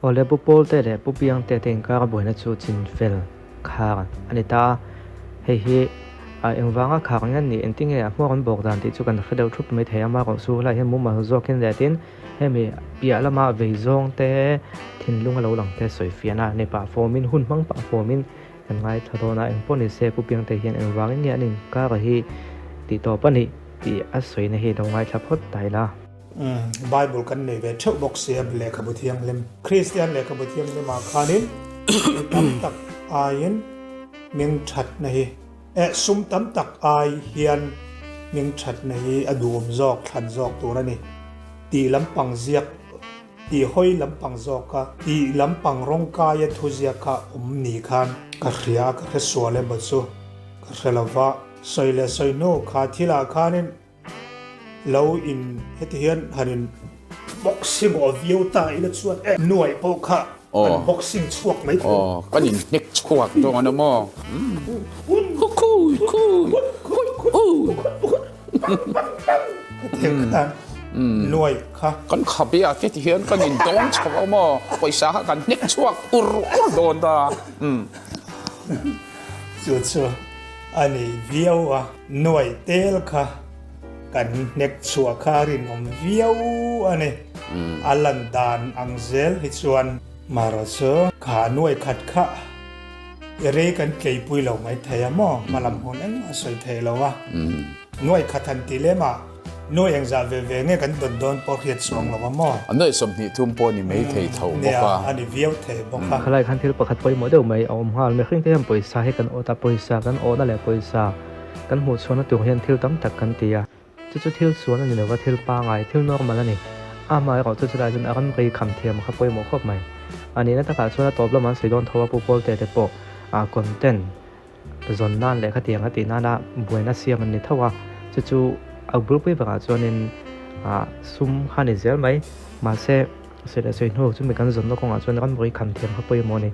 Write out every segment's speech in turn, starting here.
Awle Pu Pawlte leh Pu Piangte te inkar a buaina chu chinfel khar a ni ta a, hei hi engvanga khar nge ni engtinge a hmuak an bawk dan tih chu kan hre deuh thup mai thei a, amaherawh chu helaiah hian mumal zawkin leh tin hemi piah lama vei zawng te thinlung a lo lang te sawi fiahna a ni pah fawmin hun hmang pah fawmin kan ngaithla dawn a, engpawh ni se Pu Piangte hian engvangin nge an inkar hi tih tawp a nih tih a sawina hi lo ngaithla phawt ta ila. Bible kan nei ve theuh bawk sia lehkhabu thianghlim Kristian lehkhabu thianghlimah khanin mi tam tak aiin ming thatna hi eh sum tam tak ai hian ming thatna hi a duhawm zawk thlan zawk tur a ni tih lampang ziak tih hawi lampang zawka tih lampang rawngkaia thu ziaka awm ni khan ka hria ka hre sual emaw chu ka hre lova sawi leh sawi hnu kha thilah khanin Lo in heti hian han in boxing aw viau ta ila chuan e nuaih pawh kha kan boxing chhuak mai thei. Aw kan in hnek chhuak dawn a maw. Khui khui khui. Hetiang khan nuaih kha. Kan khabe ah te ti hian kan in dawng chho a maw pawisa kha kan hnek chhuak ur ur dawn ta. Chu chu a ni viau a. Nuaih tel kha kan hnek chhuah kha a rinawm viau a ni. A lan dan ang zel hi chuan Mara chu kha nuaih khat kha i rei kan tleipui lo mai thei a maw? Hmalam hun engmah sawi thei lo a. Nuaih khat han ti lem a, nuaih engzah ve ve nge kan dawn dawn pawh hriat chuang lo a maw? A nuaih 23 pawh ni mai thei tho bawk a. Nia, a ni viau thei bawk a. Khalai khan thil pakhat pawimawh deuh mai a awm nghal. Mihring te hian pawisa hi kan awt a, pawisa kan awhna leh pawisa Kan hmuh chhuahna tur hian thil tam tak kan ti a, chu chu thil sual a ni lova, thil pangai, thil normal a ni. Amaherawh chu chulai chuan a ram rei kham thiam kha pawimawh khawp mai. A nihna takah chuan a tawp lamah an sawi dawn tho a, Pu Pawlte te pawh a content zawn nan leh khatiang a tih nana buaina siam an ni tho a, chu chu a bulpui berah chuanin sum kha a ni zel mai. Mahse, sawi leh sawi hnu chumi kan zawnna kawngah chuan ram rei kham thiam kha pawimawh a ni.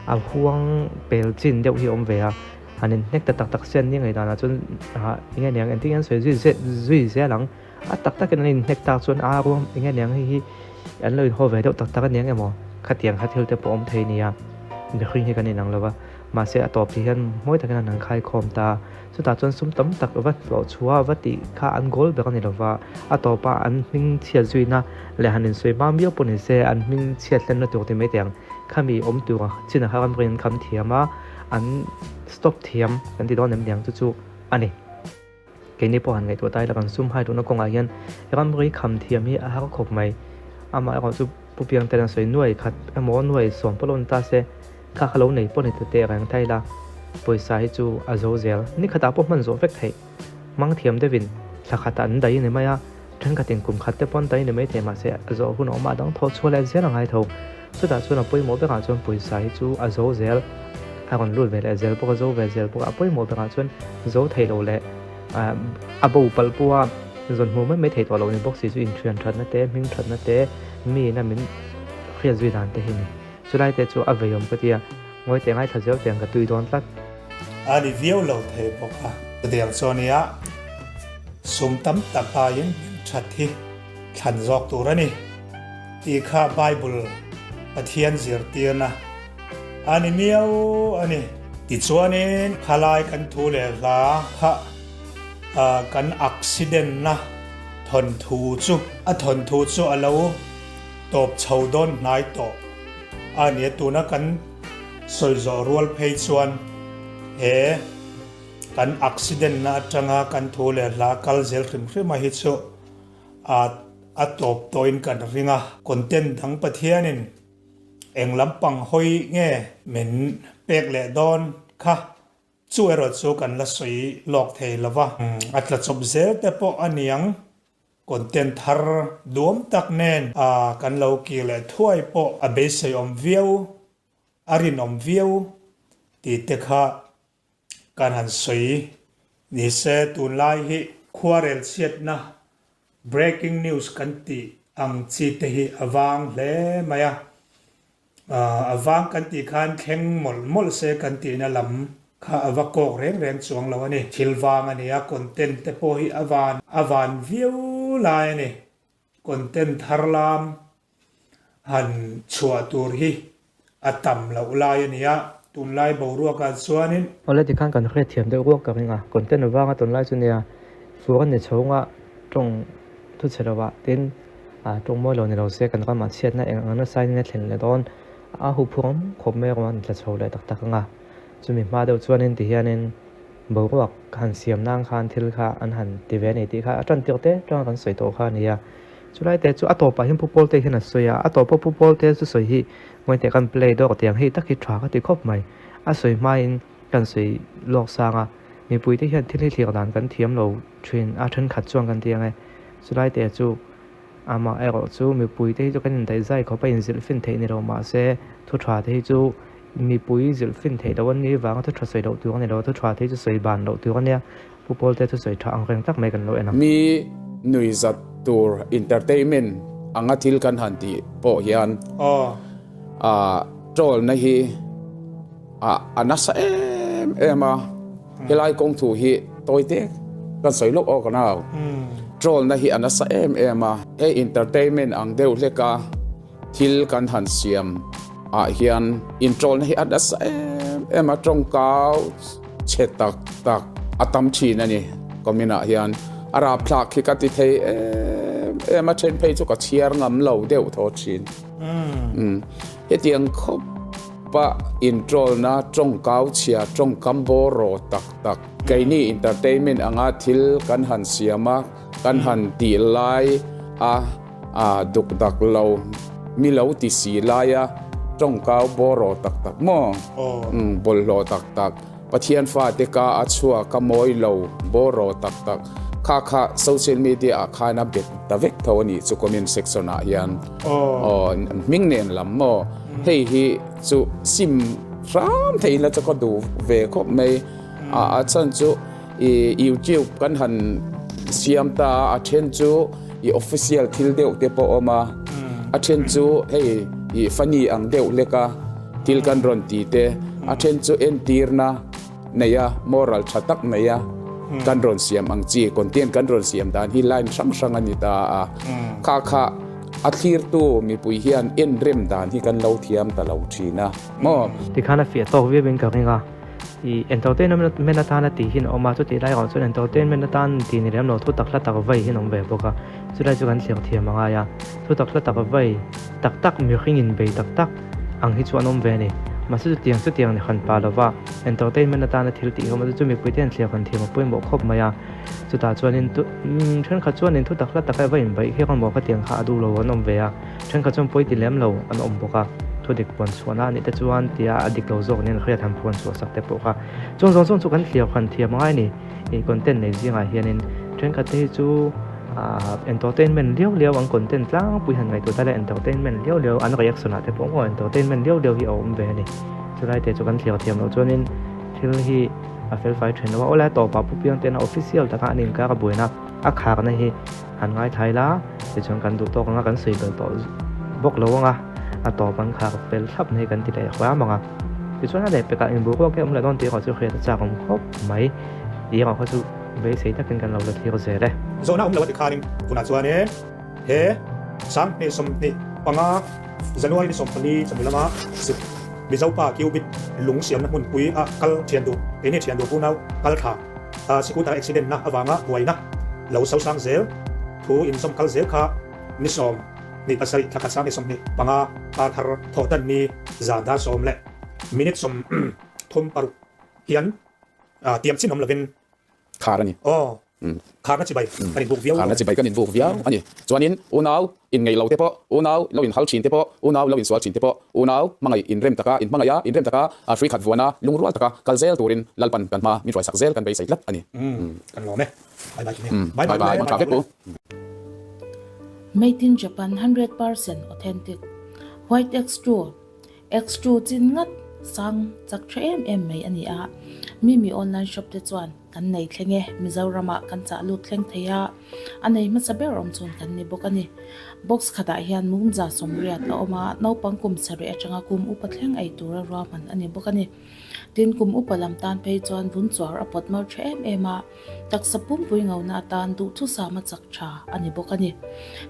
A huang pel chin deuh hi a awm ve a. Han in hnek ta tak tak se an ni ngei danah chuan ah eng nge niang engtin nge an sawi zui zet zui zel ang a tak takin an in hnek tak chuan a ruang eng nge niang hei hi an lo in haw ve deuh tak tak aniang emaw khatiang kha thil te pawh awm thei nia mihring hi kan inang lo va mahse a tawp ti hian mawi takin an han khaikhawm ta chutah chuan sum tam tak va hlawh chhuah va tih kha an goal ber a ni lo va a tawpa an hming chhiat zuina leh han insawi hma miau pawh ni se an hming chhiat hlenna tur ti mai teh ang khami awm tur chin a kha ram rin kham thiam a. An stop thiam kan ti dawn em niang chu chu a ni. Keini pawh han ngaihtuah ta ila kan sum hai duhna kawngah hian ramri kham thiam hi a har khawp mai. Amah erawh chu Pu Piangte an sawi nuai khat emaw nuai sawm pawh lo ni ta se kha kha lo nei pawh ni ta teh reng ta ila pawisa hi chu a zo zel. Ni khatah pawh hman zawh vek theih. Hmang thiam deuhin thla khatah an daih a ni mai a, thenkhatin kum khat te pawh an daih a ni mai thei mahse a zawh hun a awm a, a dang thaw chhuah leh zel a ngai tho. Chutah chuan a pawimawh berah chuan pawisa hi chu a zo zel, a rawn lut ve leh zel bawk a, zo ve zel bawk a, a pawimawh berah chuan zo thei lo leh a bo palh pawha zawn hmuh mai mai thei tawh lo ni bawk si chu inthian thatna te, hming thatna te, mi ina min hriat zui dan te hi a ni. Chulai te chu a veiawm ka ti a, ngawi teh ngaithla zel teh ang ka tui dawn tlat. A ni viau lo thei bawk a. Chutiang chu a nia, sum tam tak aiin hming that hi thlan zawk tur a ni tih kha Bible Pathian zirtirna a ni miau a ni. Tichuanin khalai kan thu leh hla kha kan accident na thawnthu chu a thawnthu chu a lo tawp chho dawn hnai tawh a nia tuna kan Sawi zawh rual phei chuan he kan accident na atanga kan thu leh hla kal zel hrim hrim a hi chu a a tawp tawhin kan ring a. Content dang Pathianin eng lampang hawi nge min pek leh dawn kha chu erawh chu kan la sawi lawk thei lo va. A tla chawp zel te pawh a niang. Content thar duam tak nen a kan lo kir leh thuai pawh a beisei awm viau, a rinawm viau tih te kha kan han sawi ni se. Tunlai hi khuarel chhiatna, breaking news kan tih ang chi te hi a vang hle mai a. A vang kan tih khan thleng mawlh mawlh se kan tihna lam kha a va kawk reng reng chuang lo a ni. Thil vang a ni a, content te pawh hi a van a van viau lai a ni. Content thar lam Han chhuah tur hi a tam loh lai a nia, tunlai boruakah chuanin. Awle tikhan kan hriatthiam deuh ruak ka ring a, content vanga tunlai chu nia fur a ni chhunga tawng thu chhe lovah tin tawng mawi lo ni lo se kan ramah chhiatna eng ang nasa in a thlen leh dawn a huphurh awm khawp mai erawh an tla chho leh tak tak ang a, chumi hma deuh chuanin tihianin boruak han siam nan khan thil kha an han ti ve a ni tih kha a tan tirh te atanga kan sawi tawh kha a ni a. Chulai te chu a tawpah hian Pu Pawlte hian a sawi a, a tawpa Pu Pawlte chu sawi hi Ngawite kan play dawk tiang hei tak hi tha ka ti khawp mai. A sawi hmain kan sawi lawk sang a, mipuite hian thil hi thlir dan kan thiam lo thin a, thenkhat chuan kan ti ang e. Chulai te chu amah erawh chu mipuite hi chu kan indaih zai khawp a, inzilh fin theih ni lo mahse thu tha te hi chu mipui zilh fin theih loh an nih vanga thu tha sawi loh tur a ni lo, thu tha te hi chu sawi ban loh tur a nia. Pu Pawlte thu sawi tha ang reng tak mai kan lo en ang. Mi nui zat tur entertainment anga thil kan han tih pawh hian troll-na hi a nasa em em a, helai kawng thu hi tawi te kan sawi lawk awk a nau. Troll-na hi a nasa em em a, hei entertainment ang deuh hleka thil kan han siam ah hian in troll-na hi a nasa em em a, tawngkau Chhe tak tak a tam thin a ni comment ah hian a rapthlak khi ka ti thei em em a then phei chu ka chhiar ngam lo deuh thaw thin. Umm hetiang khawp a introll na tawngkau chhia tawngkam bawraw tak tak keini entertainment anga thil kan han siam a kan han tih lai a a duk dak lo mi lo ti si lai a tawngkau bawraw tak tak maw umm bawlhhlawh tak tak Pathian fate ka a chhuak a mawi lo bawraw tak tak kha kha social media ah khan a bet ta vek tho a nih chu comment section ah hian aw hming nen lam maw hei hi chu sim hram thei la chu ka duh ve khawp mai a a chhan chu I YouTube kan han siam ta a, a then chu i official thil deuh te pawh a awm a, a then chu hei i funny ang deuh hlek a thil kan rawn ti te, a then chu entirna nei a moral tha tak nei a kan rawn siam ang chi content kan rawn siam dan hi line hrang hrang a ni ta a, kha kha a thlirtu mipui hian en rem dan hi kan lo thiam ta lo thin a maw. Tikhan a fiah tawk viau in ka ring a. I entertainment atana tih hi an awm a, chutih lai erawh chuan entertainment atan tih ni lem lo thu tak hla tak vai hi an awm ve bawk a, chulai chu kan thlir thiam a ngai a, thu tak hla tak vai tak tak mihring in bei tak tak ang hi chu an awm ve a ni. Mahse chutiang chutiang ni han pah lova entertainment atana thil tih hi awm a, chu chu mipuite an thlir han thiam a pawimawh khawp mai a, chutah chuanin thenkhat chuanin thu tak hla taka va inbeih hian emaw khatiang kha a duh lo an awm ve a. Thenkhat chuan pawi ti lem lo an awm bawk a, thu dik puan chhuahna a nih te chuan tia a dik lo zawk nen hriat han puan chhuah sak te pawh kha chuan zawng zawng chu kan hliau han thiam angai a ni. Ih content nei zingah hianin thenkhat te hi chu ah entertainment liau liau an content tlangpui han ngaihtuah ta ila entertainment liau liau an reaction ah te pawh maw entertainment liau liau hi a awm ve a ni. Chulai te chu kan hliau thiam loh chuanin thil hi a felfai thin lo a, awlai tawpah pu piang tena official taka an inkar a buaina a kharna hi Han ngaithla ila, tichuan kan duh tawk anga kan sawi belh tawh bawk lo anga a tawp an khar fel thlap mai kan ti leh huam ang a. Tichuan a lehpekah inboruak hi a awm leh dawn tih erawh chu hriat a chak awm khawp mai. Tih erawh kha chu beisei takin kan lo la thlir zel e. Zawhna awm lo a ti khanin tunah chuanin he 2025 January ni 14 chawhnu lama zuk Mizopa Cubit lung siamna hmunpui a kal thian duh keini thian duh unau kal thla Scooter accident na avanga buaina lo sosang zel thu inzawm kal zel kha ni 27 thla khat 2025 kar thar thawh tan ni zan dar sawm leh minute 36 hian tiam chin awm lovin Khar a ni. Aw, kharna chibai kan inbuk viau. Kharna chibai kan inbuk viau a ni. Chuanin unau Inngeih lo te pawh, unau lo inhal thin te pawh, unau lo insual thin te pawh, unau hmangaih inrem taka inhmangaih a, inrem taka hrui khat vuana lungrual taka kal zel turin Lalpan kan hma min hruaisak zel kan beisei tlat a ni. Kan lawm e. Bye bye Jimmy. Bye bye mang tha vek u. Made in Japan 100% authentic White X2 X2 chin ngat sang chak tha em em mai a ni a, Mimi online shop te chuan. Kan nei thleng e, Mizoramah kan chah lut thleng thei a, a nei hmasa ber awm chhun kan ni bawk a ni. Box khatah hian mumza 80 a awm a, naupang kum sarih atanga kum upa thleng ei tura ruahman a ni bawk a ni. Tin, kum upa lam tan phei chuan vun chuar a pawt mar tha em em a, taksa pumpui ngona atan duhthusam a chak tha a ni bawk a ni.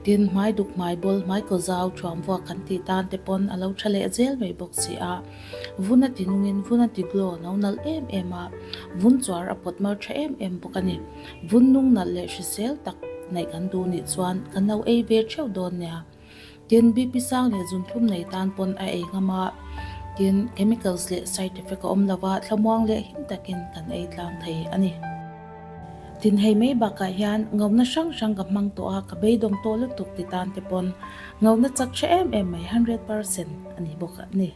Tin, hmai duk hmai bawl, hmai kaw zau, thuam vuak kan tih tan te pawn a lo tha leh zel mai bawk si a. Vun a ti nungin vun a ti glow no nalh em em a, vun chuar a pawt mar tha em em bawk a ni. Vun nung nalh leh hrisel tak neih kan duh nih chuan kan lo ei ve theuh dawn nia. Tin, BP sang leh zunthlum nei tan pawn a ei ngam a, tin, chemicals leh side effect a awm lo va, thlamuang leh him takin kan ei tlang thei a ni. Tin, hei mai bakah hian ngauna hrang hrang ka hmang tawh a, ka beidawng tawh lutuk ti tan te pawn ngauna chak tha em em mai, 100%, a ni bawk a ni.